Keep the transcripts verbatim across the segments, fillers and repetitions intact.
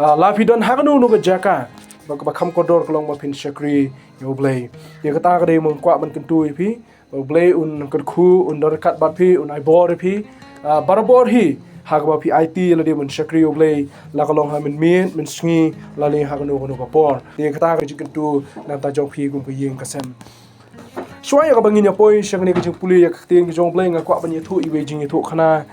Ah, la phi don ha kano kano ka jaka ba, ba kham kordor ka long ba phin shakri ïa U Blei. Ïa kata ka dei ma nga kwah ban kyntu ïa phi. U Blei un kyrkhu, un don ryngkat bad phi, un ai bor ïa phi. Ah, barabor hi ha kaba phi aiti lade ban shakri U Blei, la ka long ha mynmiet, mynsngi, lane ha kano kano ka por. Ïa kata ka jingkyntu na ka bynta jong phi kum ka ïing ka sem. Shuwa ïa kaba ngin ïa poi sha kane ka jingpule ïa ka ktien ka jong U Blei, nga kwah ban ïathuh iwei i jingïathuhkhana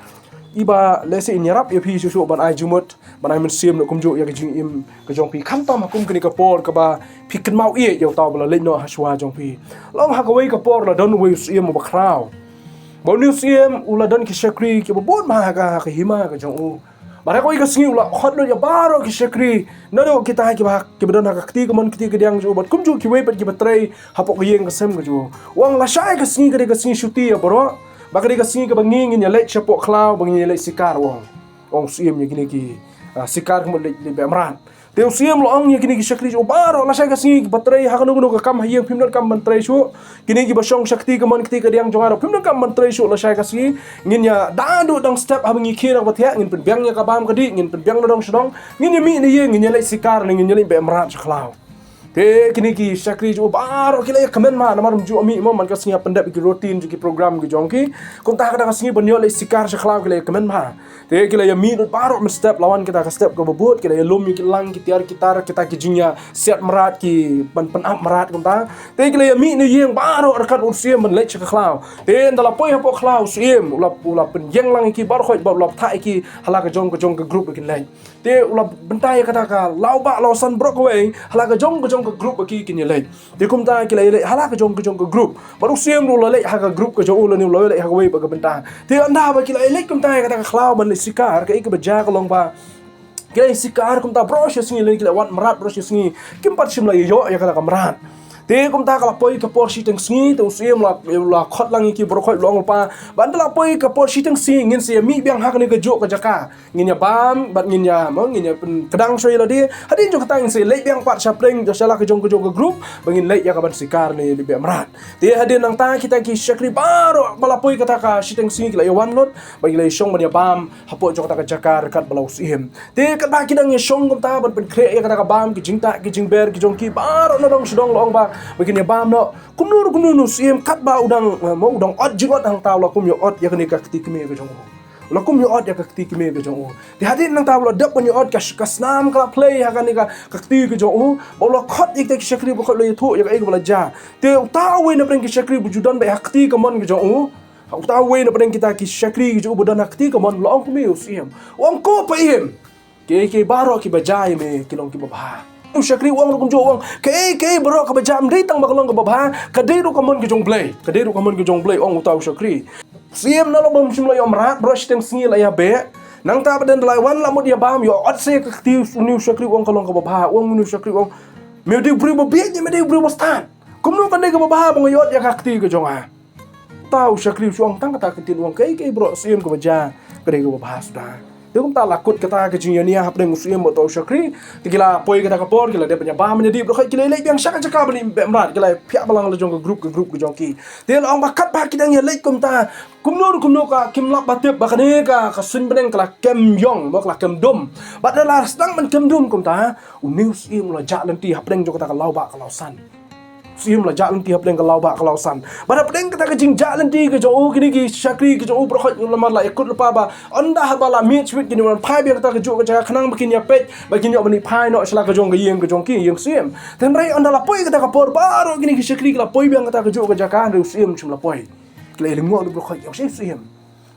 iba lehse in ïarap ïa phi shuh shuh ban ai jingmut, ban ai mynsiem noh kumjuh ïa ka jingim ka jong phi, khamtam ha kum kane ka por kaba phi kynmaw ïa, ïa uta uba la leit noh ha shuwa jong phi. Long ha kawei ka por la don uwei u syiem uba khraw. Ba une u syiem u la don ki shakri kiba bun bha ha ka, ha ka hima ka jong u. Bad ha kawei ka sngi u la khot lut ïa baroh ki shakri, naduh kita kiba, kiba don ha ka kti kamon kti kadiang jong u bad kumjuh kiwei pat kiba trei hapoh ka ïing ka sem ka jong u. U ong lashai ka sngi ka dei ka sngi shuti ïa baroh. Ba ka dei ka sngi kaba ngi ngin ïa leit shapoh khlaw, ba ngin ïa leit sikar, u ong. U ong u syiem ïa kine ki, ah, sikar, ka mut leit, leit beh mrad. Te u syiem u la ong ïa kine ki shakri jong u baroh, lashai ka sngi kiba trei ha kano kano ka kam ha ïing phim donkam ban trei shuh. Kine kiba shong sha kti kamon kti kadiang jong nga ruh phim donkam ban trei shuh lashai ka sngi. Ngin ïa da duh dang step haba ngi khie na kaba thiah, ngin pynbiang ïa ka bam ka dih, ngin pynbiang na dong sha dong. Ngin ïa mih na ïing, ngin ïa leit sikar ne ngin ïa leit beh mrad sha khlaw. Te kine ki shakri jong u baroh ki la ïa kmen bha namar ym ju mih mo, man ka sngi ha pyndep ïa ki routine jong ki program ki jong ki. Kumta kata ka sngi ban ïoh leit sikar sha khlaw ki la ïa kmen bha. Te ki la ïa mih lut baroh mynstep, la wan kita ka step kaba bud, ki la ïa lum ïa ki lang, ki tiar ki tar, kita ki jingïasiat mrad, ki ban pynap mrad kumta. Te ki la ïa mih na ïing baroh ryngkat u syiem ban leit sha ka khlaw. Te ynda la poi hapoh khlaw u syiem, u la, u la pynïeng lang ïa ki baroh khoit bad u la pynthah ïa ki ha la ka jong ka jong ka group ba kin leit. Te u la bynta ïa kata ka lawbah lawsan baroh kawei ha la ka jong ka jong ka group ba ki kin ïa leit. Te kumta ki la ïa leit ha la ka jong ka jong ka group. Bad u syiem ruh u la leit ha ka group ka jong u lane u la leit ha kawei pat ka bynta. Te ynda ba ki la ïa leit kumta ïa kata ka khlaw ban leit sikar, kaei kaba jia ka long ba ki la ïa sikar kumta baroh shi sngi lane ki la wan mrad baroh shi sngi, kim pat shym la ïoh ïa kata ka mrad. Te kumta ka la poi ka por shiteng sngi, te u syiem u la, u la khot lang ïa ki baroh khoit, u la ong lypa ba ynda la poi ka por shiteng sngi ngin sa ïa mih biang ha kane kajuh ka jaka. Ngin ïa bam bad ngin ïa, mo, ngin ïa pynkdang shuwa ïa lade. Hadien jong kata ngin sa leit biang pat sha pdeng, sha la ka jong ka jong ka group ba ngin leit ïa ka ban sikar ne leit beh mrad. Te hadien nangta kita ki shakri baroh ba la poi kata ka shiteng sngi ki la ïa wan lut ba ki la ïa shong ban ïa bam hapoh jong kata ka jaka ryngkat bad la u syiem. Te katba ki dang ïa shong kumta ban pynkhreh ïa kata ka bam, ki jingtah ki jingber ki jong ki baroh na dong sha dong, la ong ba, ba kin ïa bam noh. Kumno kumno une u syiem katba u dang, mo, u dang ot jingot hangta u la kum ïa ot ïa kane ka kti kmie ka jong u. U la kum ïa ot ïa ka kti kmie ka jong u. Te hadien nangta u la dep ban ïa ot, ka, ka snam ka la plie ha kane ka, ka kti ka jong u. Bad u la khot ïa kita ki shakri baroh khoit, u la ïathuh ïa kaei kaba la jia. Te uta uwei na pdeng ki shakri ba ju don beit ha kti kamon ka jong u, uta uwei na pdeng kita ki shakri ki jong u ba don ha kti kamon u la ong kumne ïa u syiem. U ong, ko pa im, kiei kiei baroh kiba jia ïa me ki long kiba bha. U shakri u ong ruh kumjuh, u ong, kaei kaei baroh kaba jia ym dei tang ba ka long kaba bha, ka dei ruh kamon ka jong U Blei, ka dei ruh kamon ka jong U Blei, ong uta u shakri. Syiem, na long bym shym la ïoh mrad baroh shiteng sngi, la ïa beh. Nangta pat ynda la wan la mut ïa bam, ïa ot sa ïa ka kti. Une u shakri u ong ka long kaba bha. U ong une u shakri u ong, me dei u briew ba bieit ne me dei u briew ba stad? Kumno kan dei kaba bha ba nga ïa ot ïa ka kti ka jong nga? Uta u shakri u shu ong tang kata ka ktien, u ong, kaei kaei baroh syiem kaba jia ka dei kaba bha suda. Te kumta la kut kata ka jingïania hapdeng u syiem bad uta u shakri. Te ki la poi kata ka por, ki la dep ban ïa bam ban ïa dih baroh khoit, ki la leit biang sha ka jaka ban ïa beh mrad, ki la phiah balang la jong ka group ka group ka jong ki. Te la ong ba katba ki dang ïa leit kumta, kumno ruh kumno ka kim lap ba tip ba kane ka, ka suiñ bneng ka la kem ïong, mo, ka la kem dum. Bad ynda la sdang ban kem dum kumta, une u syiem u la jah lynti hapdeng jong kata ka lawbah ka lawsan. U syiem u la jah lynti hapdeng ka lawbah ka lawsan. Bad hapdeng kata ka jingjah lynti ka jong u, kine ki shakri ki jong u baroh khoit namar la ïa kut lypa ba ynda haba la miet shibit kin wan phai biang kata kajuh ka jaka khnang ba kin ïa peit, ba kin ïoh ban ïa phai noh sha la ka jong ka ïing ka jong ki, ïing syiem. Te hynrei ynda la poi kata ka por baroh kine ki shakri ki la poi biang kata kajuh ka jaka, hynrei u syiem um shym la poi. Ki la ïa lyngngoh lut baroh khoit, ïa u shei u syiem.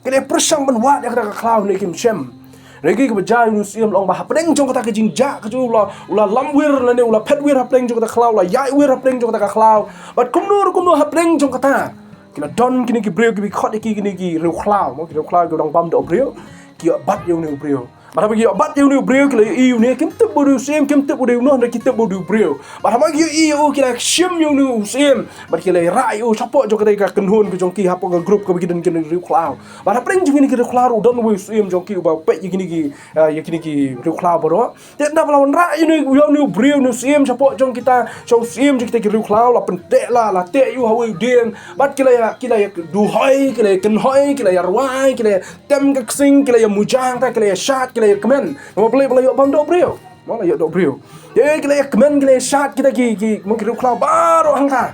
Ki la ïa pyrshang ban wad ïa kata ka khlaw, hynrei kim shem. Hynrei kaei kaba jia ïa une u syiem, la ong ba hapdeng jong kata ka jingjah ka jong u, u la, u la lam wir lane u la phet wir hapdeng jong kata ka khlaw, u la ïaid wir hapdeng jong kata ka khlaw. Bad kumno ruh kumno hapdeng jong kata, ki la don kine ki briew kiba khot ïa ki kine ki riewkhlaw, mo, ki riewkhlaw kiba dang bam da u briew. Ki ïoh bat ïa une u briew. Bad haba ki ïoh bat ïa une u briew, ki la ïohi une, kim tip ba u dei u syiem, kim tip u dei uno, hynrei ki tip ba u dei u briew. Bad haba ki ïohi ïa u, ki la shim ïa une u syiem bad ki la rah ïa u shapoh jong kata ka kynhun ka jong ki, hapoh ka group kaba ki don ki riewkhlaw. Bad hapdeng jong kine ki riewkhlaw ruh u don uwei u syiem jong ki uba peit ïa kine ki, ah, ïa kine ki riewkhlaw baroh. Te ynda ba la wanrah ïa une, ïa une u briew, une u syiem shapoh jong kita, sha u syiem jong kita ki riewkhlaw, la pynteh, la, la teh ïa u ha uwei u dieng. Bad ki la ïa, ki la ïa duhoi, ki la ïa kynhoi, ki la ïa rwai, ki la ïa tem ka ksing, ki la ïa mujang, ta ki la ïa shad, ki la ïa kmen. Namar balei? Ba la ïoh bam da u briew. Mo, la ïoh doh briew. Ïa ki la ïa kmen, ki la ïa shad kita ki, ki, mo, ki riewkhlaw baroh hangta.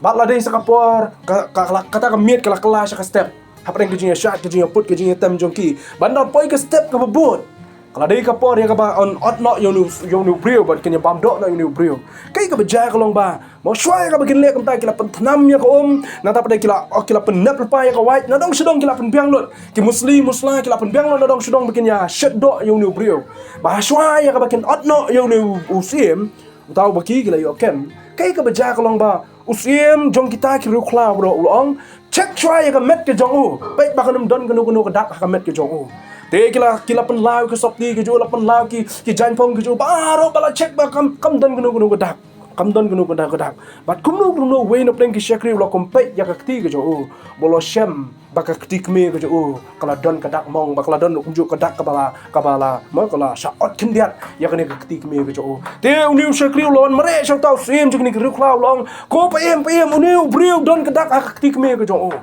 Bad la dei sa ka por ka, ka, ka, kata ka miet ka la kylla sha ka step. Hapdeng ka jingïashad, ka jingïaput, ka jingïatem jong ki. Bad ynda la poi ka step kaba bud, ka la dei ka por ïa kaba yn ot noh ïa une u, ïa une u briew bad kin ïa bam doh noh ïa une u briew. Kaei kaba jia ka long ba, mo, shuwa ïa kaba kin leh kumta ki la pynthnam ïa ka um, nangta pat de ki la, oh, ki la pynnep lypa ïa ka wait, nadong shadong ki la pynbiang lut. Ki musli musla ki la pynbiang lut nadong shadong ba kin ïa shet doh ïa une u briew. Ba shuwa ïa kaba kin ot noh ïa une u, u syiem, uta uba ki, ki la ïoh kem. Kaei kaba jia ka long ba, u syiem jong kita ki riewkhlaw baroh u la ong, check shuwa ïa ka met ka jong u. Peit ba kan ym don kano kano ka dak ha ka met ka jong u. Te ki la, ki la pynlaw ki sopti ki jong u, la pynlaw ki, ki jaiñphong ki jong u baroh, ba la check ba kam, kam don kano kano ka dak. Kam don kano kano ka dak. Bad kumno kumno, uwei na pdeng ki shakri u la kum peit ïa ka kti ka jong u, ba u la shem ba ka kti kmie ka jong u ka la don ka dak mong, ba ka la don kumjuh ka dak kaba la, kaba la, mo, ka la shah ot khyndiat ïa kane ka kti kmie ka jong u. Te une u shakri u la wan mareh sha uta u syiem jong kine ki riewkhlaw, u la ong, ko pa ïem, pa ïem, une u briew u don ka dak ha ka kti kmie ka jong u.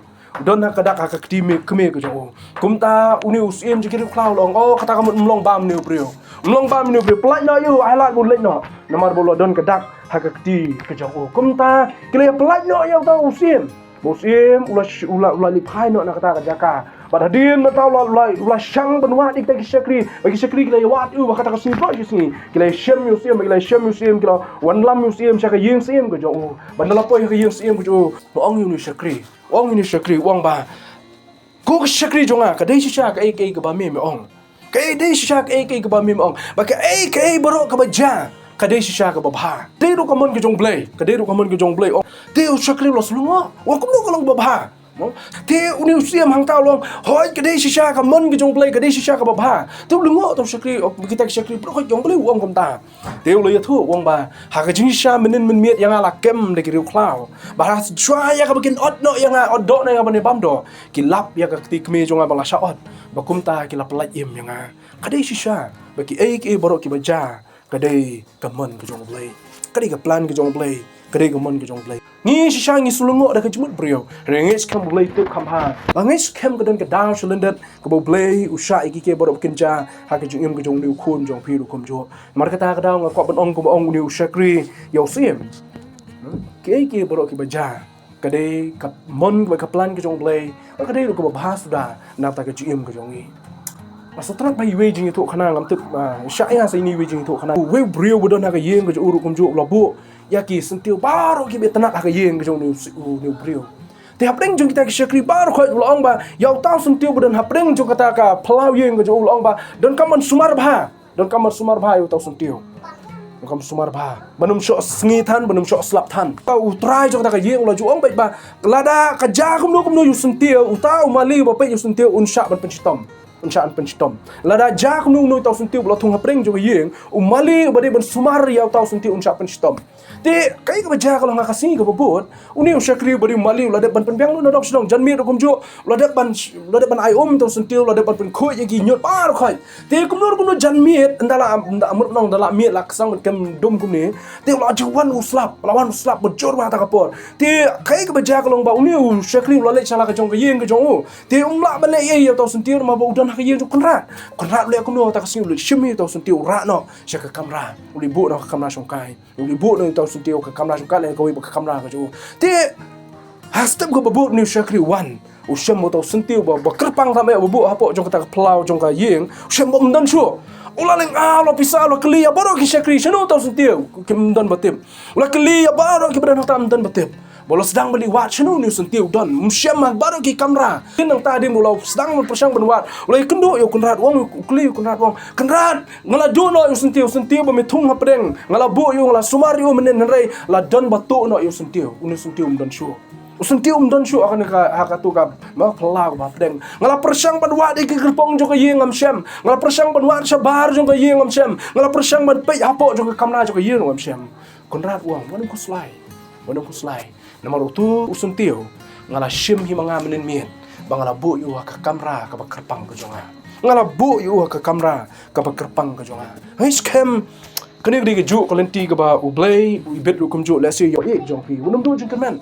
U don ha ka dak ha ka kti kmie, kmie ka jong u. Kumta une u syiem jong ki riewkhlaw u la ong, oh, kata ka mut ym long bam une u briew. Ym long bam une u briew. Pyllait noh ïa u, ai lad ba u leit noh. Namar ba u la don ka dak ha ka kti ka jong u. Kumta ki la ïa pyllait noh ïa uta u syiem. Ba u syiem u la sh-, u la, u la leit phai noh na kata ka jaka. Bad hadien nangta u la, u la, u la shang ban wad ïa kita ki shakri. Ba ki shakri ki la ïa wad ïa u ba kata ka sngi baroh shi sngi ki la ïa shem ïa u syiem, ba ki la ïa shem ïa u syiem, ki la wanlam ïa u syiem sha ka ïing syiem ka jong u. Bad ynda la poi ha ka ïing syiem ka jong u, u ong ïa une u shakri. U ong ïa une u shakri, u ong ba, ko ka shakri jong nga, ka dei shisha kaei kaei kaba me me ong. Ka dei shisha kaei kaei kaba me me ong. Ba kaei kaei baroh kaba jia, ka dei shisha kaba bha. Dei ruh ka mon ka jong U Blei, ka dei ruh ka mon ka jong U Blei. Ong, te u shakri u la shu lyngngoh. Wa kumno ka long ba bha? Mo? Te une u syiem hangta u la ong, hooid, ka dei shisha ka mon ka jong U Blei, ka dei shisha kaba bha. Te u lyngngoh, te u shakri, oh, kita ki shakri baroh ka jong U Blei u ong kumta. Te u la ïathuh, u ong ba, ha ka jingshisha mynnin mynmiet ïa nga la kem da ki riewkhlaw. Ba ha shuwa ïa kaba kin ot noh ïa nga, ot doh noh ïa nga ban ïa bam doh, ki lap ïa ka kti kmie jong nga ba la shah ot. Ba kumta ki la pyllait im ïa nga. Ka dei shisha ba kiei kiei baroh kiba jia, ka dei ka mon ka jong U Blei. Ka dei ka plan ka jong U Blei. Ka dei ka mon ka jong U Blei. Ngi shisha ngi shu lyngngoh da ka jingmut briew. Hynrei ngeit skhem U Blei u tip kham bha. Ba ngeit skhem ka don ka daw sha lyndet kaba U Blei u shah ïa kiei kiei baroh ba kin jia ha ka jingim ka jong une u khun jong phi ruh kumjuh. Namar kata ka daw nga kwah ban ong kumba ong une u shakri ïa u syiem. Hmm? Kiei kiei baroh kiba jia, ka dei ka mon, ka plan ka jong U Blei. Ka dei ruh kaba bha suda na bynta ka jingim ka jong ngi. Nga sngewtynnat ba iwei i jingïathuhkhana, ngam tip, ah, shah ïa sa ine iwei i jingïathuhkhana. Uwei u briew ba don ha ka ïing ka jong u ruh kumjuh u la buh ïa ki syntiew baroh kiba itynnad ha ka ïing ka jong une u si-, une u briew. Te hapdeng jong kita ki shakri baroh khoit u la ong ba ïa uta u syntiew ba don hapdeng jong kata ka phyllaw ïing ka jong u, u la ong ba donkam ban sumar bha. Donkam ban sumar bha ïa uta u syntiew. Donkam sumar bha. Ban ym shoh sngi than, ban ym shoh slap than. Uta u trai jong kata ka ïing u la ju ong beit ba lada ka jia kumno kumno ïa u syntiew, uta u mali uba peit ïa u syntiew un shah ban pynshitom. Un shah ban pynshitom. Lada jia kumno kumno ïa uta u syntiew ba la thung hapdeng jong ka ïing, u mali uba dei ban sumar ïa uta u syntiew un shah pynshitom. Te kaei kaba jia ka long ha ka sngi kaba bud, une u shakri uba dei u mali u la dep ban pynbiang lut nadong shadong, janmiet ruh kumjuh, u la dep ban, u la dep ban ai um ïa uta u syntiew, u la dep ban pynkhuid ïa ki ñiut baroh khoit. Te kumno kumno janmiet, ynda la, ynda mut nong, ynda la miet la ksang ban kem dum kumne. Te u la ju wan u slap, u la wan u slap bad jur bha kata ka por. Te kaei kaba jia ka long ba une u shakri u la leit sha la ka jong ka ïing ka jong u. Te um lah ban leh ei ïa uta u syntiew namar ba u don ha ka ïing jong u kynrad. Kynrad u leh kumno, kata ka sngi u leit shim ïa uta u syntiew u rah noh sha ka kamra. U leit buh noh ka kamra shongkai. U leit buh noh ïa uta u syntiew ka kamra shongkai lane kawei pat ka kamra ka jong u. Te ha step kaba bud une u shakri u wan. U shem uta u syntiew ba, ba kyrpang tam eh ba buh hapoh jong kata ka phyllaw jong ka ïing. U shem ba um don shuh. U la lyngngoh, u la pisa, u la kylli ïa baroh ki shakri, shano uta u syntiew? Kim don ba tip. U la kylli ïa baroh kiba don hangta, ym don ba tip. Ba u la sdang ban leit wad shano une u syntiew u don. Um shem ha baroh ki kamra. Te nangta hadien ba u la sdang ban pyrshang ban wad, u la ïakynduh ïa u kynrad, u ong, u kylli ïa u kynrad, u ong, kynrad, nga la duh noh ïa u syntiew, u syntiew ba me thung hapdeng. Nga la buh ïa u, nga la sumar ïa u mynnin, hynrei la don ba tuh noh ïa u syntiew. Une u syntiew um don shuh. U syntiew um don shuh ha kane ka, ha kato ka, mo, phyllaw kaba hapdeng. Nga la pyrshang ban wad ïa ki kyrpong jong ka ïing, ngam shem. Nga la pyrshang ban wad shabar jong ka ïing, ngam shem. Nga la pyrshang ban peit hapoh jong ka kamra jong ka ïing, ngam shem. Kynrad u ong, wat nym khuslai. Wat nym khuslai. Namar utu u syntiew nga la shim hi ma nga mynnin miet ba nga la buh ïa u ha ka kamra kaba kyrpang ka jong nga. Nga la buh ïa u ha ka kamra kaba kyrpang ka jong nga. Hei skhem. Kane ka dei kajuh ka lynti kaba U Blei u ibit ruh kumjuh, lehse ïa u ïeit jong phi. Wat nym duh jingkyrmen.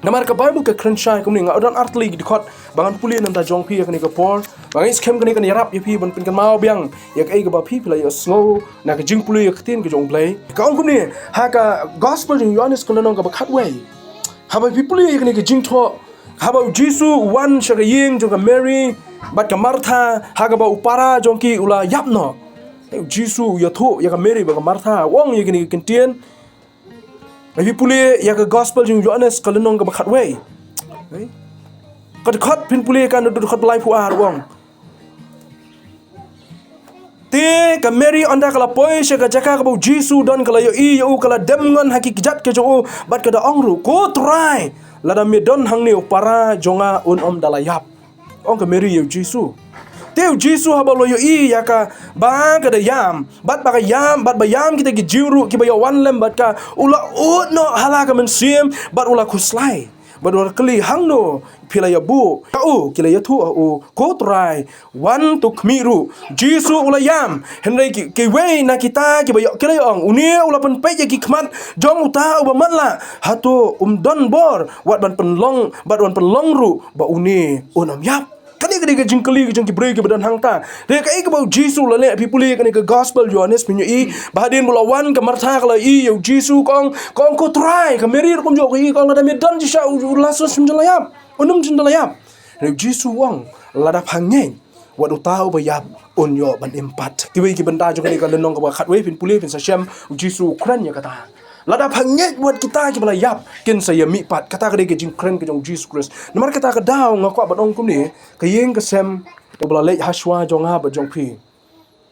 Namar ka Baibl ka kren shai kumne, nga don artylli ki dkhot ba ngan pule na ka bynta jong phi ha kane ka por. Ba ngi skhem kane kan ïarap ïa phi ban pynkynmaw biang ïa kaei kaba phi phi la ïohsngew na ka jingpule ïa ka ktien ka jong U Blei. Ka ong kumne ha ka gospel jong u Ïoannis ka lynnong kaba khatwei. Haba phi pule ïa kane ka jingthoh, haba u Jisu u wan sha ka ïing jong ka Mary bad ka Martha, ha kaba u para jong ki u la ïap noh. U Jisu u ïathuh ïa ka Mary bad ka Martha, u ong ïa kane ka ktien. Haba phi pule ïa ka gospel jong u Ïoannis ka lynnong kaba khatwei, ka dkhot phin pule ka na dkhot ba laiphew ar, u ong. Te ka Mary ynda ka la poi sha ka jaka kaba u Jisu u don, ka la ïohi ïa u, ka la dem ngon ha ki kjat ka jong u bad ka da ong ruh, Ko Trai, lada me don hangne u para jong nga un ym da la ïap. Ong ka Mary ïa u Jisu. Te u Jisu haba u la ïohi ïa ka ba ka da ïam, bad ba ka ïam, bad ba ïam kita ki Jiw ruh kiba ïa wan lem bad ka, u la ud noh ha la ka mynsiem bad u la khuslai. Bad u la kylli, Hangno phi la ïabuh? Ka u ki la ïathuh ha u, Ko Trai, wan to khmih ruh. Jisu u la ïam. Hynrei ki, kiwei na kita kiba ïoh ki la ïa ong, Une u la pynpeit ïa ki khmat jong uta uba matlah. Hato um don bor wat ban pynlong, bad wan pynlong ruh ba une un ym ïap? Kane ka dei ka jingkylli ka jong ki briew kiba don hangta. Te kaei kaba u Jisu u la leh, phi pule kane ka gospel Ïoannis phin ïohi ba hadien ba la wan ka Martha ka la ïohi ïa u Jisu, ka ong, ka ong, Ko Trai, ka Mary ruh kumjuh ka ïohi, ka ong, Lada me don shisha u, u Lasarus um jin la ïap. Un ym jin da la ïap. Te u Jisu u ong, Lada pha ngeit wat uta uba ïap un ïoh ban im pat. Kiwei ki bynta jong kane ka lynnong kaba khatwei phin pule phin sa shem, u Jisu u kren ïa kata. Lada pha ngeit wat kita kiba la ïap kin sa ïa mih pat. Kata ka dei ka jingkren ka jong u Jisu Khrist. Namar kata ka daw nga kwah ban ong kumne, ka ïing ka sem uba la leit hashwa jong nga bad jong phi,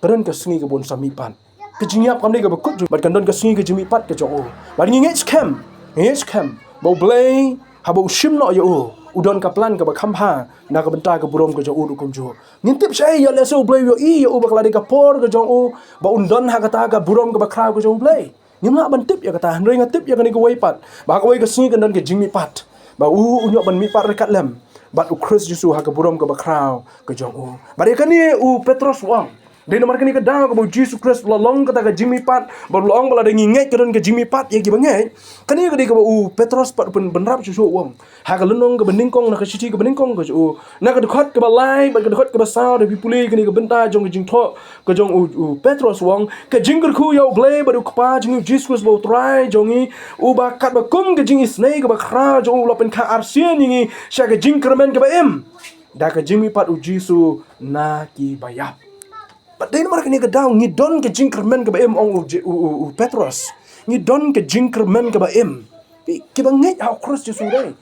ka don ka sngi kaba un sa mih pat. Ka jingïap kam dei kaba kut jong, bad kan don ka sngi ka jingmih pat ka jong u. Bad ngi ngeit skhem, ngi ngeit skhem ba U Blei haba u shim noh ïa u, u don ka plan kaba kham bha na ka bynta ka burom ka jong u ruh kumjuh. Ngim tip shaei, ïa lehse U Blei u ïohi ïa u ba ka la dei ka por ka jong u ba un don ha kata ka burom kaba khraw ka jong U Blei. Ngim lah ban tip ïa kata, hynrei nga tip ïa kane kawei pat, ba ha kawei ka sngi kan don ka jingmih pat, ba u, un ïoh ban mih pat ryngkat lem bad U Khrist Jisu ha ka burom kaba khraw ka jong u. Bad ïa kane u Petros u ong. Dei namar kane ka daw kaba U Jisu Khrist u la long kata ka jingmih pat, bad u la ong ba lada ngi ngeit ka don ka jingmih pat ïa kiba ngeit. Kane ka dei kaba u Petros pat u pynbynrap shuh shuh u ong. Ha ka lynnong kaba nyngkong na ka shithi kaba nyngkong ka jong u, na ka dkhot kaba lai bad ka dkhot kaba saw, lada phi pule kane ka bynta jong ka jingthoh ka jong u, u Petros u ong, Ka jingkyrkhu ïa U Blei bad U Kpa jong ngi U Jisu Khrist ba U Trai jong ngi, uba katba kum ka jingisynei kaba khraw jong u u la pynkha arsien ïa ngi sha ka jingkyrmen kaba im da ka jingmih pat U Jisu na kiba ïap. Bad dei namar kane ka daw ngi don ka jingkyrmen kaba im, ong u Je-, u, u, u Petros. Ngi don ka jingkyrmen kaba im. Ki, kiba ngeit ha U Khrist Jisu dei.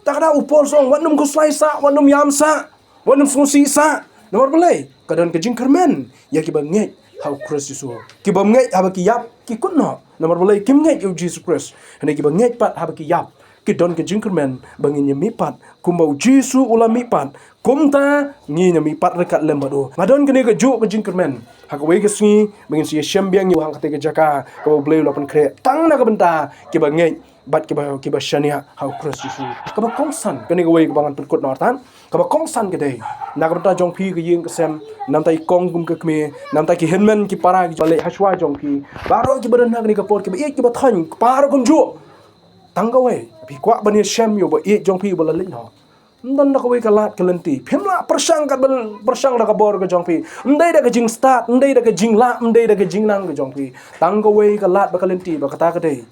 Ta ka daw u Paul u ong, wat nym khuslai sah, wat nym ïam sah, wat nym sngewsih sah. Namar balei? Ka don ka jingkyrmen ïa kiba ngeit ha U Khrist Jisu. Kiba ngeit haba ki ïap ki kut noh. Namar balei? Kim ngeit ïa U Jisu Khrist. Hynrei kiba ngeit pat haba ki ïap ki don ka jingkyrmen ba ngin ïa mih pat kumba U Jisu u la mih pat. Kumta ngin ïa mih pat ryngkat lem bad u. Nga don kane kajuh ka jingkyrmen ha kawei ka sngi ba ngin sa ïashem biang ïa u hangta ka jaka kaba U Blei u la pynkhreh tang na ka bynta kiba ngeit bad kiba, kiba shaniah ha U Khrist Jisu. Kaba kongsan, kane kawei kaba ngan pynkut noh artat. Kaba kongsan ka dei na ka bynta jong phi ka ïing ka sem, na ka bynta i kong kum ka kmie, na ka bynta ki hynmen ki para kiba leit hashwa jong phi, baroh kiba don ha kane ka por, kiba ïeit kiba thoiñ, kpa ruh kumjuh. Tang kawei, phi kwah ban ïashem ïa uba ïeit jong phi uba la leit noh. Ym don da kawei ka lad ka lynti. Phim lah pyrshang katba pyrshang da ka bor ka jong phi. Ym dei da ka jingstad, ym dei da ka jinglah, ym dei da ka jingnang ka jong phi. Tang kawei ka lad bad ka lynti, bad kata ka dei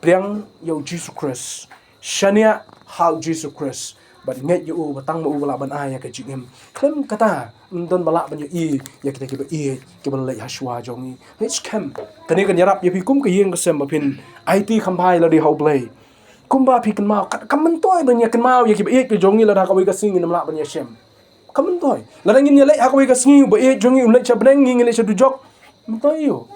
pdiang ïa U Jisu Khrist. Shaniah ha U Jisu Khrist. Bad ngeit ïa u ba tang ma u ba lah ban ai ïa ka jingim. Khlem kata, ym don ba lah ban ïohi ïa kita kiba ïeit, kiba la leit hashwa jong ngi. Ngeit skhem, kane kan ïarap ïa phi kum ka ïing ka sem ba phin aiti kham bha ïa lade ha U Blei. Kumba phi kynmaw, ka, kam myntoi ban ïa kynmaw ïa kiba ïeit ka jong ngi lada ha kawei ka sngi ngin ym lah ban ïashem. Kam myntoi. Lada ngin ïaleit ha kawei ka sngi, uba ïeit jong ngi un leit sha bneng, ngi ngin leit sha dujok. Myntoi ïa u.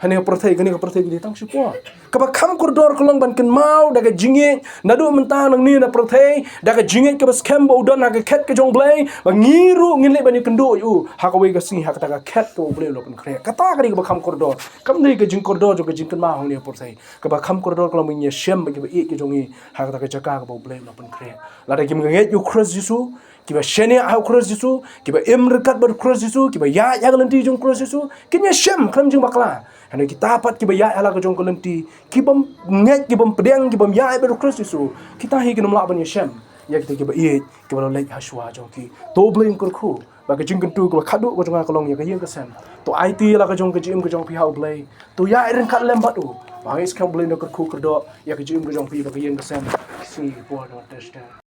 Hane ka pyrthei, kane ka pyrthei ka dei tang shipor. Kaba kham kordor ka long ban kynmaw da ka jingïeit, naduh mynta nangne na pyrthei, da ka jingïeit kaba skhem ba u don ha ka khet ka jong U Blei, ba ngi ruh ngin leit ban ïakynduh ïa u ha kawei ka sngi ha kata ka khet kaba U Blei u la pynkhreh. Kata ka dei kaba kham kordor. Kam dei ka jingkordor jong ka jingkynmaw hangne ha pyrthei. Kaba kham kordor ka long ba ngin ïashem bad kiba ïeit ka jong ngi ha kata ka jaka kaba U Blei u la pynkhreh. Lada kim ngeit ïa U Khrist Jisu, kiba shaniah ha U Khrist Jisu, kiba im ryngkat bad U Khrist Jisu, kiba ïaid ha ka lynti jong U Khrist Jisu, kin ïashem khlem jingbakla. Hynrei kita pat kiba ïaid ha la ka jong ka lynti, kibym ngeit, kibym pdiang, kibym ïaid bad U Khrist Jisu, kita hi kin ym lah ban ïashem ïa kita kiba ïeit, kiba la leit hashwa jong ki. To U Blei un kyrkhu Ba ka jingkyntu kaba khadduh ka jong nga ka long ïa ka ïing ka sem. To aiti la ka jong ka jingim ka jong phi ha U Blei. To ïa ryngkat lem bad u. Ba ngi skhem U Blei un kyrkhu kyrdoh ïa ka jingim ka jong phi bad ka ïing ka sem. Shi por don test.